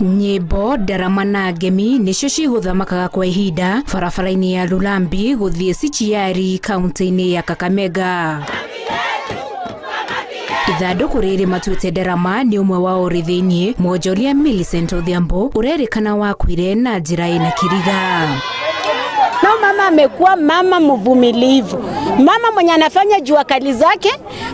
Nyĩmbo, ndarama na ngemi nĩcio cigũthamakaga kwa ihinda barabara-inĩ ya Lurambi gũthiĩ Sichiari kaunti-inĩ ya Kakamega. Ithandũkũ rĩrĩ matuĩte ndarama nĩ ũmwe wa ũrĩ thĩiniĩ mwonjoria Millicent Odhiambo ũrerĩkana wakuire na njĩra ĩna kĩriga. Na mama amekuwa mama mvumilivu, mama mwenye anafanya jua kali zake,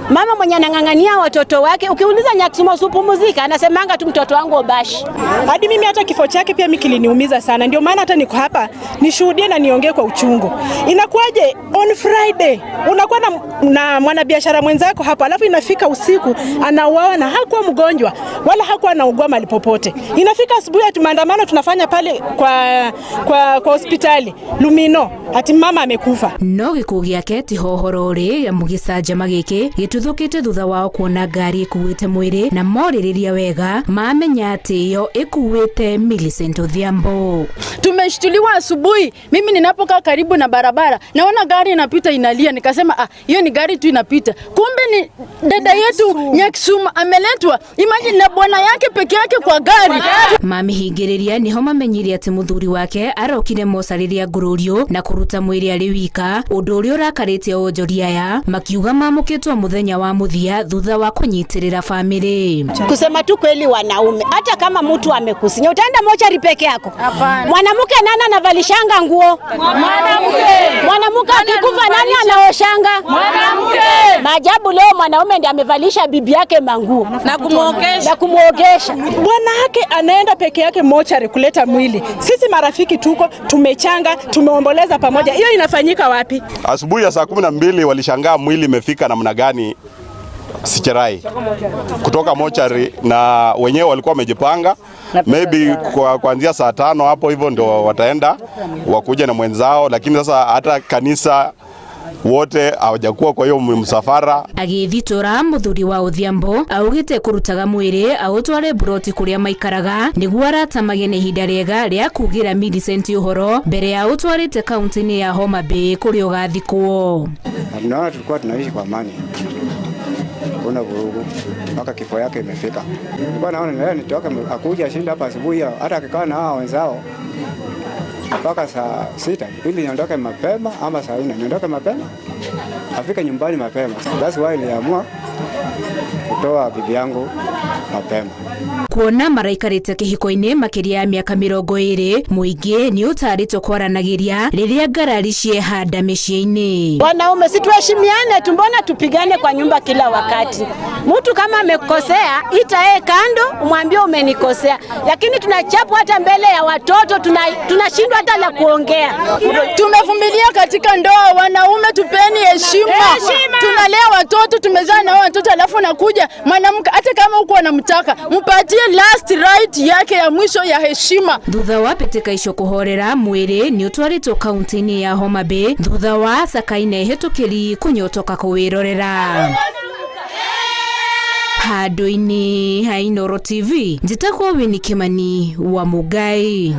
mama mwenye anang'ang'ania watoto wake. Ukiuliza Nyaksuma usipumzika, anasemanga tu mtoto wangu Obashi. Hadi mimi hata kifo chake pia mimi kiliniumiza sana, ndio maana hata niko hapa nishuhudie na niongee kwa uchungu. Inakuwaje on Friday unakuwa na mwanabiashara mwenzako hapo, alafu inafika usiku anauawa na hakuwa mgonjwa wala hakuwa anaugua mahali popote. Inafika asubuhi ati maandamano tunafanya pale kwa hospitali Lumino ati mama amekufa. No gĩkuũ gĩake ti hohoro ũrĩ amu gĩcanjama gĩkĩ gĩtuthũkĩte thutha wao kuona ngari ĩkuĩte mwĩrĩ na morĩrĩria wega mamenya atĩ ĩyo ĩkuĩte Millicent Odhiambo. Tumeshtuliwa asubuhi, mimi ninapokaa karibu na barabara naona gari inapita inalia, nikasema ah, hiyo ni gari tu inapita, kumbe ni dada yetu Nyaksuma ameletwa, imagine na bwana yake peke yake kwa gari. Mamĩhingĩrĩria nĩho mamenyire atĩ mũthuri wake arokire moca rĩrĩa ngũrũrio na kũruta mwĩrĩ arĩ wika, ũndũ ũrĩa ũrakarĩte onjoria aya makiuga mamũkĩtwo mũthenya wa mũthia thutha wa kũnyitĩrĩra famĩlĩ. Kusema tu kweli, wanaume, hata kama mtu amekusinya, utaenda mochari peke yako? Mwanamke nani anavalishanga nguo? Mwanamke akikufa nani anaoshanga? Mwanamke. Maajabu, leo mwanaume ndiye amevalisha bibi yake manguo na kumuogesha. Na kumuogesha. Bwana yake anaenda peke yake mochari kuleta mwili. Sisi marafiki tuko tumechanga, tumeomboleza pamoja. Hiyo inafanyika wapi? Asubuhi ya saa 12 walishangaa mwili imefika namna gani Sichirai kutoka mochari, na wenyewe walikuwa wamejipanga maybe kwa kuanzia saa 5 hapo hivyo ndio wataenda wakuja na mwenzao, lakini sasa hata kanisa wote hawajakuwa kwa hiyo msafara. Agĩthitora mũthuri wa Odhiambo augĩte kũrutaga mwĩrĩ aũtware buroti kũrĩa maikaraga nĩguo arata magĩe na ihinda rĩega rĩa kugĩra Millicent ũhoro mbere ya ũtwarĩte kaunti-inĩ ya Homa Bay kũrĩa ũgathikwo. Na tunaona tulikuwa tunaishi kwa amani, kuna vurugu mpaka kifo yake imefika. Nilikuwa naona leo nitoke akuja shinda hapa asubuhi, hata akikaa na hao wenzao mpaka saa 6 ili niondoke mapema, ama saa 4 niondoke mapema afike nyumbani mapema. That's why niliamua kutoa bibi yangu mapema. Kuona maraikarĩte kĩhiko-inĩ makĩria ya mĩaka 20, mũingĩ nĩ ũtarĩtwo kwaranagĩria rĩrĩa ngarari ciehanda mĩciĩ-inĩ. Wanaume, si tuheshimiane tu, mbona tupigane kwa nyumba kila wakati? Mtu kama amekosea, ita yeye kando, umwambie umenikosea, lakini tunachapwa hata mbele ya watoto, tunashindwa hata la kuongea. Tumevumilia katika ndoa, wanaume tupeni heshima. Tunalea watoto, tumezaa na watoto, alafu nakuja mwanamke, hata kama uko anamtaka, mpatie last right yake ya mwisho ya heshima. Thutha wa mbĩtĩka icio kũhorera, mwĩrĩ nĩ ũtwarĩtwo kaunti-inĩ ya Homa Bay thutha wa Sakaine hetũkĩri kũnyotoka kũwĩrorera. Handũ-inĩ ha Inooro TV, njĩtagwo Winnie Kimani wa Mũngai.